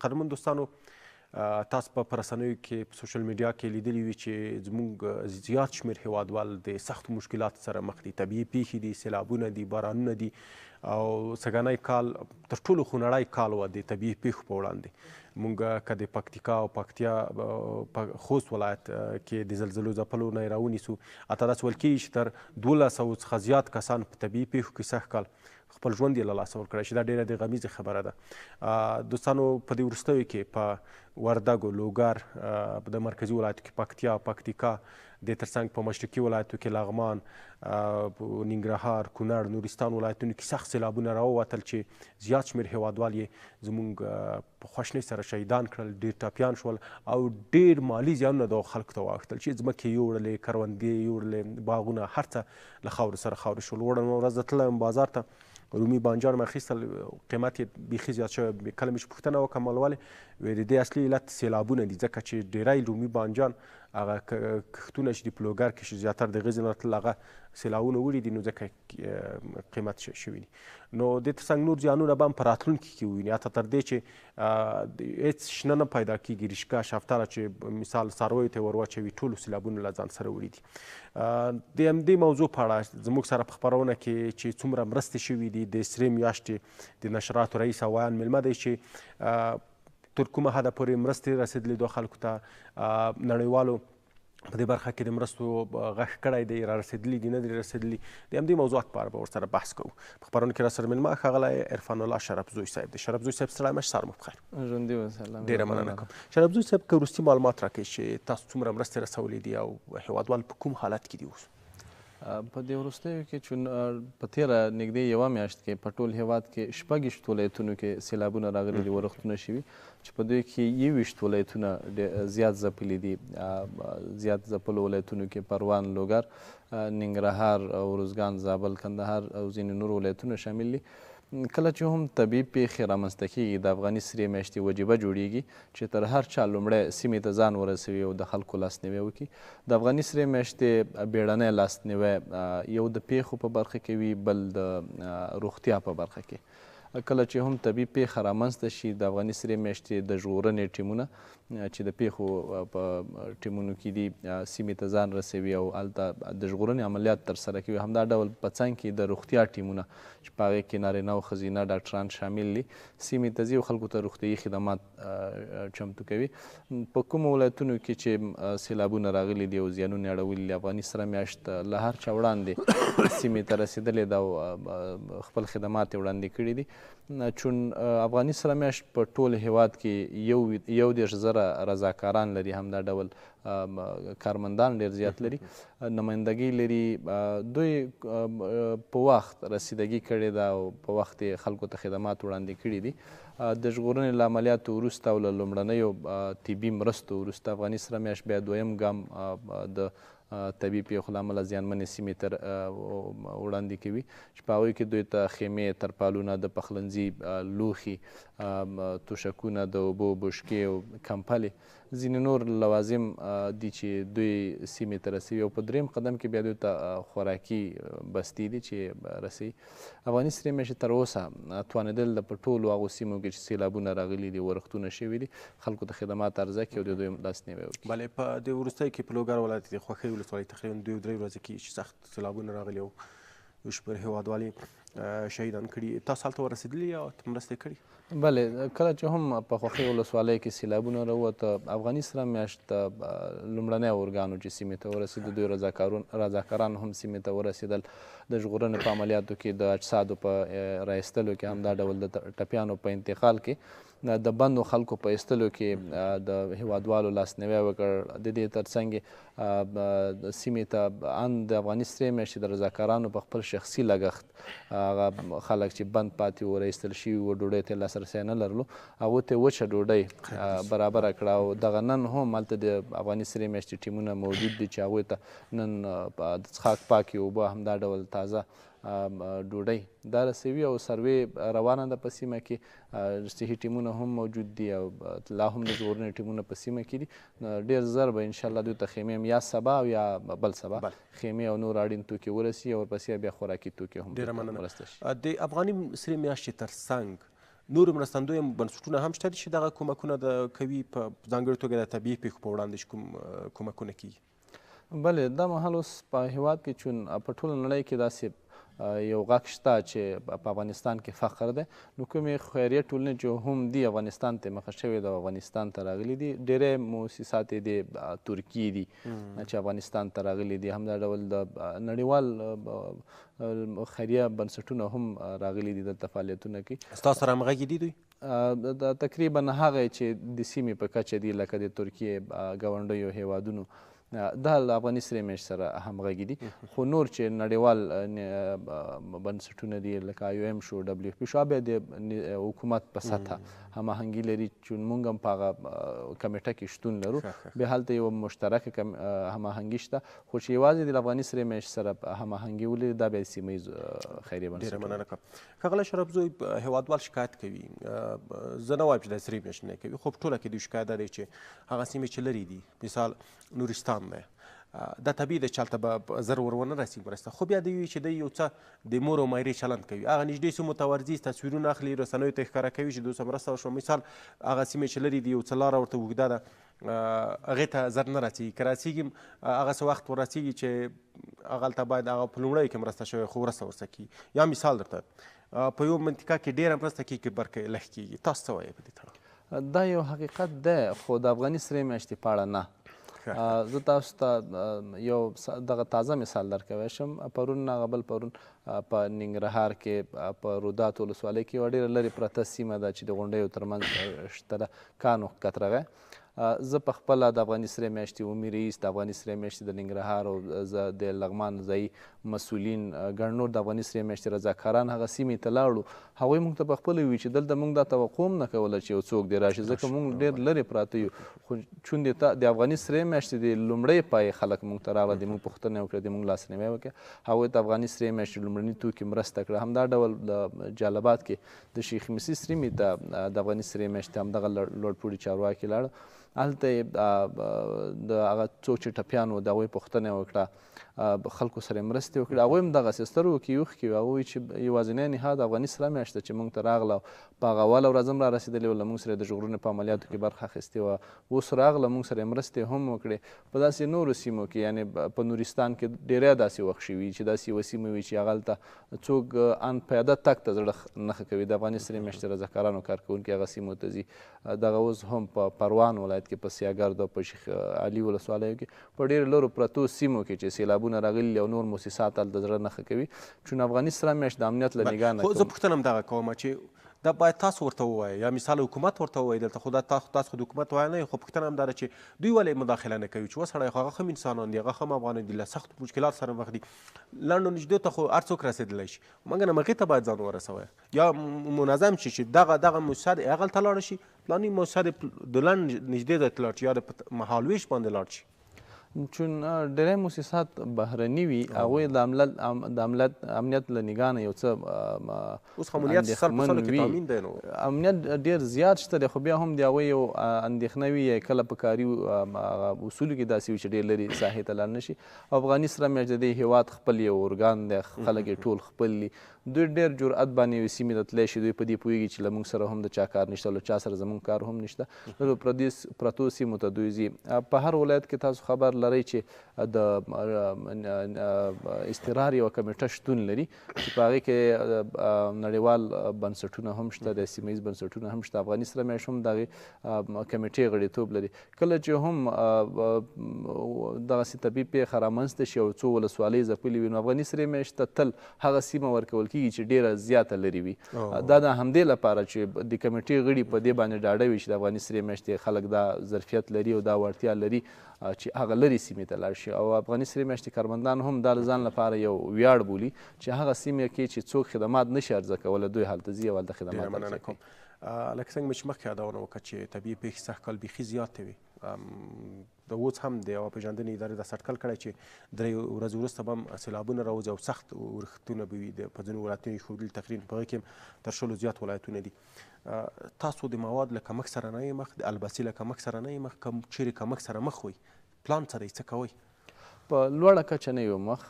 قدرمن دوستانو، تاسو په رسنیو کې، په سوشل میډیا کې لیدلي وي چې زموږ زیات شمېر هیوادوال د سختو مشکلاتو سره مخ دي. طبیعي پیښې دي، سیلابونه دي، بارانونه دي، او سږنی کال تر ټولو خونړی کال و د طبیعي پیښو په وړاندې. مونږ که د پکتیکا او پکتیا په خوست ولایت کې د زلزلو ځپلو نه یې راونیسو، حتی داسې ویل کېږي چې تر 1200 څخه زیات کسان په طبیعي پیښو کې سږ کال خپل ژوند یې له لاسه ورکړی چې دا ډېره د غمیزې خبره ده. دوستانو، په دې وروستیو کې په وردګو، لوګر، د مرکزي ولایتو کې پکتیا، پکتیکا، د ترڅنګ په مشرقي ولایتو کې لغمان، ننګرهار، کونړ، نورستان ولایتونو کې سخت سیلابونه راووتل چې زیات شمېر هیوادوال یې زموږ په خواشینۍ سره شهیدان کړل، ډېر ټپیان شول او ډېر مالي زیانونه دغو خلکو ته واوښتل چې ځمکې یې یوړلې، کروندې یې یوړلې، باغونه، هر څه له خاورو سره خاورې شول. وړمه ورځ زه تللی وم بازار ته، رومي بانجان مې اخیستل، قیمت یې بیخي زیات شوی. کله مې چې پوښتنه وکړه مال ولې، ویل د دې اصلي علت سیلابونه دي، ځکه چې ډېری رومي بانجان هغه کښتونه چې د په لوګر کې چې زیاتره د غزې نه راتلل هغه سیلاوونه وړي دي، نو ځکه قیمت شوي دي. نو دې ترڅنګ نور زیانونه به هم په راتلونکي کې وویني، حتی تر دې چې هېڅ شنه نه پیدا کېږي، ریشکه، شفتره چې مثال څارویو ته یې ور واچوي، ټولو سیلابونو له ځان سره وړي دي. د همدې موضوع په اړه زموږ سره په خپرونه کې چې څومره مرستې شوي دي د سرې میاشتې د نشراتو رئیس او ویاند مېلمه دی چې تر کومه حده پورې مرستې رسېدلې دوه خلکو ته، نړیوالو په دې برخه کې د مرستو غږ کړی دی، را رسېدلي دي، نه دي رسېدلي، د همدې موضوعات په اړه به ورسره بحث کوو. په خپرونه کې راسره مېلمه ښاغلی عرفان الله شرفزوی صاحب دی. شرفزوی صاحب، ستړی مه شئ، سهار مو پخیر. ژوندي اوسئ. ډېره مننه کوم. شرفزوی صاحب، که وروستي معلومات راکړئ چې تاسو څومره مرستې رسولې دي او هیوادوال په کوم حالت کې دي اوس؟ په دې وروستیو کې چې په تېره نږدې یوه میاشت کې په ټول هیواد کې 26 ولایتونو کې سیلابونه راغلي دي، ورښتونه شوي، چې په دوی کې 21 ولایتونه زیات ځپلي دي. زیات ځپلو ولایتونو کې پروان، لوګر، ننګرهار، ارزګان، زابل، کندهار او ځینې نور ولایتونه شامل دي. کله چې هم طبیعي پیښې رامنځته کېږي، د افغاني سرې میاشتې وجیبه جوړیږي چې تر هر چا لومړی سیمې ته ځان ورسوي او د خلکو لاسنیوی وکړي. د افغاني سرې میاشتې بیړنی لاسنیوی یو د پیښو په برخه کې وي، بل د روغتیا په برخه کې. کله چې هم طبیعي پیښه رامنځته شي، د افغاني سرې میاشتې د ژغورنې ټیمونه چې د پیښو په ټیمونو کې دي، سیمې ته ځان رسوي او هلته د ژغورنې عملیات ترسره کوي. همدا ډول په څنګ کې د روغتیا ټیمونه چې په هغې کې نارینه او ښځینه ډاکټران شامل دي، سیمې ته ځي او خلکو ته روغتیایي خدمات چمتو کوي. په کومو ولایتونو کې چې سیلابونه راغلي دي او زیانونه یې اړولي دي، افغاني سره میاشت له هر چا وړاندې سیمې ته رسېدلې ده او خپل خدمات یې وړاندې کړي دي. چون افغاني سره میاشت په ټول هیواد کې 31,000 رضاکاران لري، همدا ډول کارمندان ډیر زیات لري، نمایندګۍ لري. دوی په وخت رسیدګي کړې ده او په وخت یې خلکو ته خدمات وړاندې کړي دي. د ژغورنې له عملیاتو وروسته او له لومړنیو طبي مرستو وروسته افغاني سره میاشت بیا دویم ګام د طبیعي پیښو له امله زیانمنې سیمې تر وړاندې کوي چې په هغوی کې دوی ته خیمې، ترپالونه، د پخلنځي لوښي، توشکونه، د اوبو بوشکې او کمپلې، ځینې نور لوازم دي چې دوی سیمې ته رسوي. او په دریم قدم کې بیا دوی ته خوراکي بستې دي چې رسوي. افغاني سرې میاشتې تر اوسه توانېدل ده په ټولو هغو سیمو کې چې سیلابونه راغلي دي، ورښتونه شوي دي، خلکو ته خدمات عرضه کړي او د دوی لاسنیوی وکړي. بله، په دې وروستیو کې په لوګر ولایت کې د خوښۍ ولسوالۍ تقریبا 2-3 ورځې کېږي چې سخت سیلابونه راغلي او یو شمېر هیوادوال یې شهیدان کړي. تاسو هلته ورسېدلي او مرستې کړي؟ بله، کله چې هم په خوښۍ ولسوالۍ کې سیلابونه راووته، افغاني سره میاشت لومړنی ارګان و چې سیمې ته ورسېد. دوی رضاکاران هم سیمې ته ورسېدل. د ژغورنې په عملیاتو کې، د اجسادو په را ایستلو کې، همدا ډول د ټپیانو په انتقال کې، د بندو خلکو په ایستلو کې د هیوادوالو لاسنیوی وکړ. د دې ترڅنګ سیمې ته ان د افغاني سرې میاشتې د رضاکارانو په خپل شخصي لګښت هغه خلک چې بند پاتې وو، را ایستل شوي وو، ډوډۍ ته یې لاسرسی نه لرلو، هغو ته یې وچه ډوډۍ برابره کړه. او دغه نن هم هلته د افغاني سرې میاشتې ټیمونه موجود دي چې هغوی ته نن د څښاک پاکې اوبه، همدا ډول تازه ډوډۍ دا رسوي. او سروې روانه ده په سیمه کې، صحي ټیمونه هم موجود دي او لا هم د ژغورنې ټیمونه په سیمه کې دي. ډېر زر به انشاءالله دوی ته خیمې هم یا سبا او یا بل سبا خیمې او نور اړین توکي ورسي او ورپسې بیا خوراکي توکي هم ډېره مننه. مرسته شي. د افغاني سرې میاشتې ترڅنګ نور مرستندوی بنسټونه هم شته چې دغه کومکونه کوي، په ځانګړې توګه د طبیعي پېښو په وړاندې چې کوم کومکونه کیږي؟ بله، دا مهال اوس په هیواد کې چون په ټوله نړۍ کې داسې یو غږ شته چې په افغانستان کې فقر دی، نو کومې خیریه ټولنې چې هم دي افغانستان ته مخه شوې ده، افغانستان ته راغلي دي. ډېری موسسات یې د ترکیې دي چې افغانستان ته راغلي دي. همدا ډول د نړیوال خیریه بنسټونه هم راغلي دي، دلته فعالیتونه کوي. ستاسو سره همغږي دي دوی؟ تقریبا هغه چې د سیمې په کچه دي، لکه د ترکیې ګاونډیو هیوادونو، دا له افغاني سرې میاشتې سره همغږي دي. خو نور چې نړیوال بنسټونه دي لکه آی او ایم شو، ډبلیو اف پي شو، بیا د حکومت په سطح هماهنګي لري چې موږ هم په هغه کمیټه کې شتون لرو، بیا هلته یوه مشترکه هماهنګي شته. خو چې یوازې د افغاني سرې میاشتې سره هماهنګي ولري، دا بیا سیمه ییز خیریه بنسټ. ډېره مننه کوم. ښاغلی شرفزوی، هېوادوال شکایت کوي، زه نه وایم چې د سرې میاشتې نه کوي، خو په ټوله کې دوی شکایت دا دی چې هغه سیمې چې لرې دي، مثال نورستان دی، دا طبیعي ده چې هلته به زر ور ونه رسي مرسته، خو بیا دوی چې دی یو څه د مور او مایرې چلند کوي، هغه نږدې سیمو ته ورځي، تصویرونه اخلي، رسنیو ته یې ښکاره کوي چې دوی څه مرسته وشوه. مثال هغه سیمې چې لرې دي، یو څه لاره ورته اوږده ده، هغې ته زر نه رسېږي، که رسېږي هغه څه وخت ورسېږي چې هغلته باید هغه په لومړیو کې مرسته شوې، خو ورسته ورسه کېږي. یا مثال درته په یو منطقه کې ډېره مرسته کېږي، برکه یې لږ کېږي. تاسو څه وایئ په دې تړاو؟ دا یو حقیقت دی، خو د افغاني سرې میاشتې په اړه نه. زه تاسو ته یو دغه تازه مثال درکوی شم. پرون هغه بل پرون په ننګرهار کې په رودات ولسوالۍ کې یوه ډېره لرې پرته سیمه ده چې د غونډیو ترمنځ شته ده، کانو کترغی. زه په خپله د افغاني سرې میاشتې عمومي رئیس، د افغاني سرې میاشتې د ننګرهار او د لغمان ځایي مسؤلین، ګڼ نور د افغاني سرې میاشتې رضاکاران هغه سیمې ته لاړو. هغوی موږ ته په خپله وویل چې دلته موږ دا توقع هم نه کوله چې یو څوک دې راشي، ځکه موږ ډېر لرې پراته یو. خو چون د افغاني سرې میاشتې د لومړۍ پایې خلک موږ ته راغله، د موږ پوښتنه وکړه، د موږ لاسنیوی وکړه، هغوی ته افغاني سرې میاشتې لومړني توکي مرسته کړه. همدا ډول د جلال آباد کې د شیخ مسي سیمې ته د افغاني سرې میاشتې همدغه لوړپوړي چارواکي لاړل. هلته یې د هغه څوک چې ټپیان وو د هغوی پوښتنه یې وکړه، خلکو سره یې مرستې وکړې. هغوی هم دغسې سترګو کې اوښکې وې. هغوی چې یوازینی نهاد افغاني سره میاشت ده چې موږ ته راغله، په هغه اوله ورځ هم را رسېدلې وه، له موږ سره د ژغورنې په عملیاتو کې برخه اخیستې وه، اوس راغله موږ سره یې مرستې هم وکړې. په داسې نورو سیمو کې، یعنې په نورستان کې ډېری داسې وخت شوي چې داسې یوه سیمه وي چې هغلته څوک ان پیاده تګ ته زړه نه ښه کوي. د افغاني سرې میاشتې رضاکارانو کارکوونکي هغه سیمو ته ځي. دغه اوس هم په پروان ولایت کې په سیاګرد او په شیخ علي ولسوالیو کې په ډېرو لرو پرتو سیمو کې چې سیلابونه راغلي او نور موسسات هلته زړه نه ښه کوي. چون افغاني سره میاشت د امنیت له نګاه نه خو زه پوښتنه هم دغه کوم چې دا باید تاسو ورته ووایئ یا مثال حکومت ورته ووایي. دلته خو دا تاسو خو د حکومت وایه نه، خو پوښتنه هم دا ده چې دوی ولې مداخله نه کوي چې وسړی خو هغه ښه انسانان دي، هغه ښه افغانان دي، له سختو مشکلات سره مخ دي، لنډو نږدې ته خو هر څوک رسېدلی شي، مګر همغې ته باید ځان ورسوي یا منظم شي چې دغه موسسه دې هغلته لاړه شي، فلاني موسسه دې د لنډ نږدې ځای ته لاړ شي یا د مهالوېش باندې لاړ شي. چون ډېری موسسات بهرني وي، هغوی د امنیت له نګاه نه یو څه اوس خو امنیت سل په سلو کې تامین دی، نو امنیت ډېر زیات شته دی، خو بیا هم د هغوی یو اندېښنه وي، کله په کاري اصولو کې داسې وي چې ډېر لرې ساحې ته لاړ نه شي. افغاني سره میاشت د دې هېواد خپل یو ارګان دی، خلک یې ټول خپل دي، دوی ډېر جرأت باندې یوې سیمې ته تللی شي. دوی په دې پوهېږي چې له موږ سره هم د چا کار نشته، له چا سره زموږ کار هم نشته، لرو پرتو سیمو ته دوی ځي. په هر ولایت کې تاسو خبر لرئ چې د اضطرار یوه کمیټه شتون لري چې په هغې کې نړیوال بنسټونه هم شته، د سیمه ییز بنسټونه هم شته. افغاني سره میاشت هم دغې کمیټې غړیتوب لري. کله چې هم دغسې طبیعي پېښه رامنځته شي او څو ولسوالۍ ځپلې وي، نو افغاني سرې میاشت ته تل هغه سیمه ورکول کېږي چې ډېره زیاته لرې وي. دا د همدې لپاره چې د کمیټې غړي په دې باندې ډاډه وي چې د افغاني سرې میاشتې خلک دا ظرفیت لري او دا وړتیا لري چې هغه لرې سیمې ته لاړ شي. او افغاني سرې میاشتې کارمندان هم دا له ځان لپاره یو ویاړ بولي چې هغه سیمه کې چې څوک خدمات نشي عرضه کولی دوی هلته ځي او هلته خدمات عرضه کوي. لکه څنګه مې چې مخکې یادونه وکړه چې طبیعي پېښې سږ کال بیخي زیاتې وې، د اوس هم د هوا پېژندنې ادارې داسې اټکل کړی چې 3 ورځې وروسته به هم سیلابونه راوځي او سخت اورښتونه به وي په ځینو ولایتونو کې ښودلي، تقریبا په هغې کې هم تر 20 زیات ولایتونه دي. تاسو د مواد له کمښت سره نه یې مخ، د البسې له کمښت سره نه یې مخ، که چیرې کمښت سره مخ وئ، پلان څه دی، څه کوئ؟ په لوړه کچه نه یو مخ،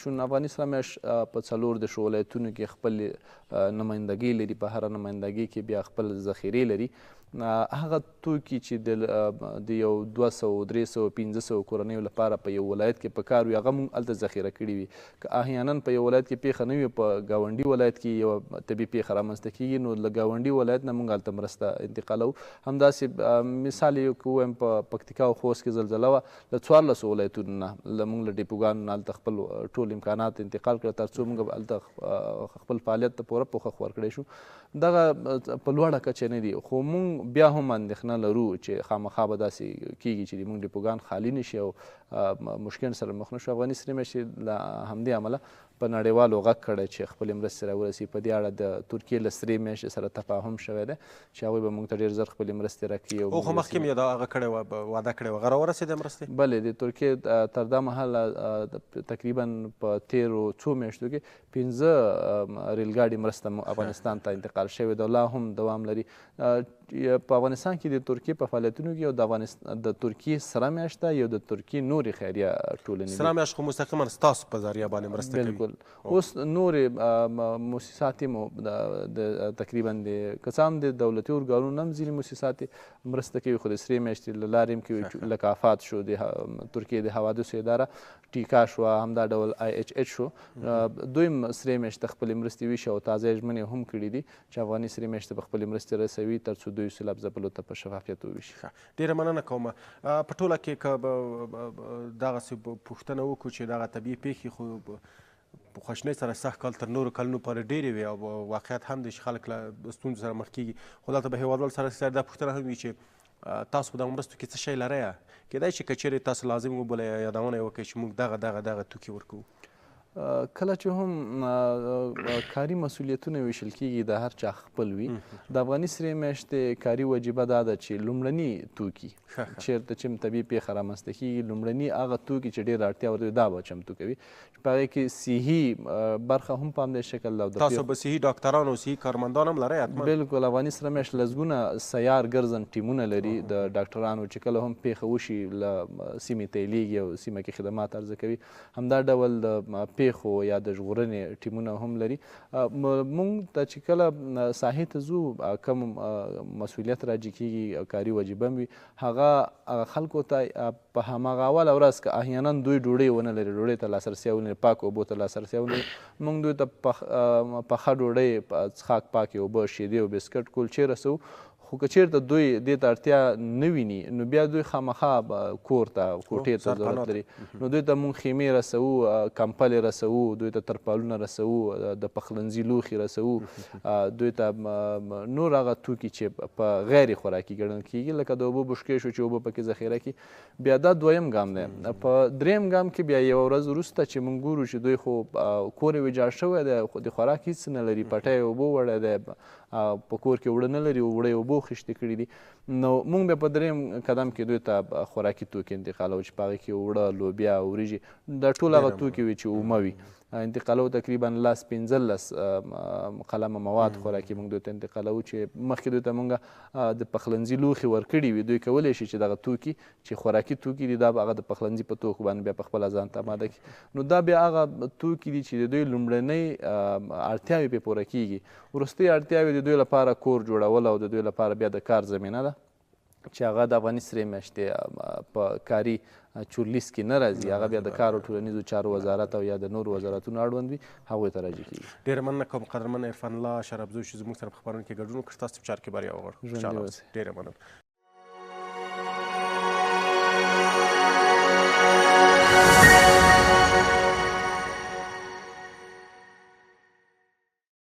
چون افغاني سره میاشت په 34 ولایتونو کې خپل نمایندګۍ لري، په هره نمایندګۍ کې بیا خپل ذخیرې لري. هغه توکي چې د یو 200، 300، 500 کورنیو لپاره په یو ولایت کې په کار وي، هغه موږ هلته ذخیره کړي وي. که احیانا په یو ولایت کې پېښه نه وي، په ګاونډي ولایت کې یوه طبیعي پېښه رامنځته کېږي، نو له ګاونډي ولایت نه موږ هلته مرسته انتقالوو. همداسې مثال یې که ووایم، په پکتیکا او خوست کې زلزله وه، له 14 ولایتونو نه له موږ له ډیپوګانو نه هلته خپل ټول امکانات انتقال کړل، تر څو موږ هلته خپل فعالیت ته پوره پوښښ ورکړی شو. دغه په لوړه کچه نه دي، خو موږ بیا هم اندېښنه لرو چې خامخا به داسې کېږي چې موږ ډیپوګان خالي نه شي او مشکل سره مخ نه شو. افغاني سرې میاشتې له همدې امله په نړیوالو غږ کړی چې خپلې مرستې راورسي. په دې اړه د ترکیې له سرې میاشتې سره تفاهم شوی دی چې هغوی به موږ ته ډېر زر خپلې مرستې راکړي. او خو مخکې مې دا هغه کړې وه، وعده کړې وه، هغه راورسېدې مرستې؟ بلې، د ترکیې تر دا مهاله تقریبا په تېرو څو میاشتو کې 5 ریل ګاډي مرسته افغانستان ته انتقال شوې ده، لا هم دوام لري. په افغانستان کې د ترکیې په فعالیتونو کې یو د ترکیې سره میاشت ده، یو د ترکیې نورې خیریه ټولنې دي. سره میاشت خو مستقیما ستاسو په ذریعه باندې مرسته کوي. بالکل. اوس نورې موسسات مو تقریبا د که څه هم د دولتي ارګانونو هم ځینې موسسات مرسته کوي، خو د سرې میاشتې له لارې هم کوي، لکه افات شو، د ترکیې د حوادثو اداره ټیکا شوه، همدا ډول آی اچ اچ شو، دوی هم سرې میاشتې ته خپلې مرستې ویشي او تازه یې ژمنې هم کړې دي چې افغاني سرې میاشتې به خپلې مرستې رسوي تر څو دوی سیلاب ځپلو ته په شفافیت وویشي. ډېره مننه کوم. په ټوله کې که دغسې پوښتنه وکړو چې دغه طبیعي پېښې خو په خواشینۍ سره سږ کال تر نورو کلونو پورې ډېرې وې او واقعیت هم دی چې خلک له ستونزو سره مخ کېږي، خو دلته به هېوادوال سره دا پوښتنه هم وي چې تاسو په دغه مرستو کې څه شی لرئ؟ کېدای شي که چېرې تاسو لازم وبولئ یادونه یې وکړئ چې موږ دغه دغه دغه توکي ورکوو. کله چې هم کاري مسؤلیتونه ویشل کېږي، د هر چا خپل وي. د افغاني سرې میاشتې کاري وجیبه دا ده چې لومړني توکي چېرته چې طبیعي پېښه رامنځته کېږي، لومړني هغه توکي چې ډېره اړتیا ورته وي دا به چمتو کوي، چې په هغې کې صحي برخه هم په همدې شکل ده. تاسو به صحي ډاکتران او صحي کارمندان هم لرئ حتما؟ بالکل. افغاني سره میاشت لسګونه سیار ګرځن ټیمونه لري د ډاکټرانو چې کله هم پېښه وشي له سیمې ته یې لېږي او سیمه کې خدمات عرضه کوي. همدا ډول د پېښو یا د ژغورنې ټیمونه هم لري. موږ ته چې کله ساحې ته ځو، کوم مسؤلیت راجع کېږي، کاري وجیبه هم وي، هغه خلکو ته په هماغه اوله ورځ که احیانا دوی ډوډۍ ونه لري، ډوډۍ ته لاسرسی ونه لري، پاکو اوبو ته لاسرسی ونه لري، موږ دوی ته پخه ډوډۍ، څښاک پاکې اوبه، شیدې او بسکټ کلچې رسوو. خو که چېرته دوی دې ته اړتیا نه ویني، نو بیا دوی خامخا کور ته، کوټې ته ضرورت لري، نو دوی ته موږ خیمې رسوو، کمپلې رسوو، دوی ته ترپالونه رسوو، د پخلنځي لوښي رسوو، دوی ته نور هغه توکي چې په غیر خوراکي ګڼل کېږي، لکه د اوبو بشکې شو چې اوبه پکې ذخیره کړي. بیا دا دویم ګام دی. په دریم ګام کې بیا یوه ورځ وروسته چې موږ ګورو چې دوی خو کور یې ویجاړ شوی دی، خو د خوراک هېڅ نه لري، پټی یې اوبو وړی دی، په کور کې اوړه نه لري، اوړه یې اوبو خیشتې کړي دي، نو موږ بیا په دریم قدم کې دوی ته خوراکي توکي انتقالوو چې په هغې کې اوړه، لوبیا، وریجې، دا ټول هغه توکي وي چې اومه وي انتقالوو. تقریبا 10 15 قلمه مواد خوراکي موږ دوی ته انتقالوو چې مخکې دوی ته موږ د پخلنځي لوښي ورکړي وي، دوی کولی شي چې دغه توکي چې خوراکي توکي دي دا به هغه د پخلنځي په توکو باندې بیا په خپله ځان ته اماده کړي. نو دا بیا هغه توکي دي چې د دوی لومړنۍ اړتیاوې پرې پوره کېږي. وروستۍ اړتیاوې د دوی لپاره کور جوړول او د دوی لپاره بیا د کار زمینه ده چې هغه د افغاني سرې میاشتې په کاري چورلیس کې نه راځي، هغه بیا د کار او ټولنیزو چارو وزارت او یا د نورو وزارتونو اړوند وي، هغوی ته راجع کېږي. ډېره مننه کوم قدرمن عرفان الله شرفزوی چې زموږ سره په خپرونه کې ګډون وکړ. ستاسو په چارو کې بریا وغواړم. ژوندي اوسئ. ډېره مننه.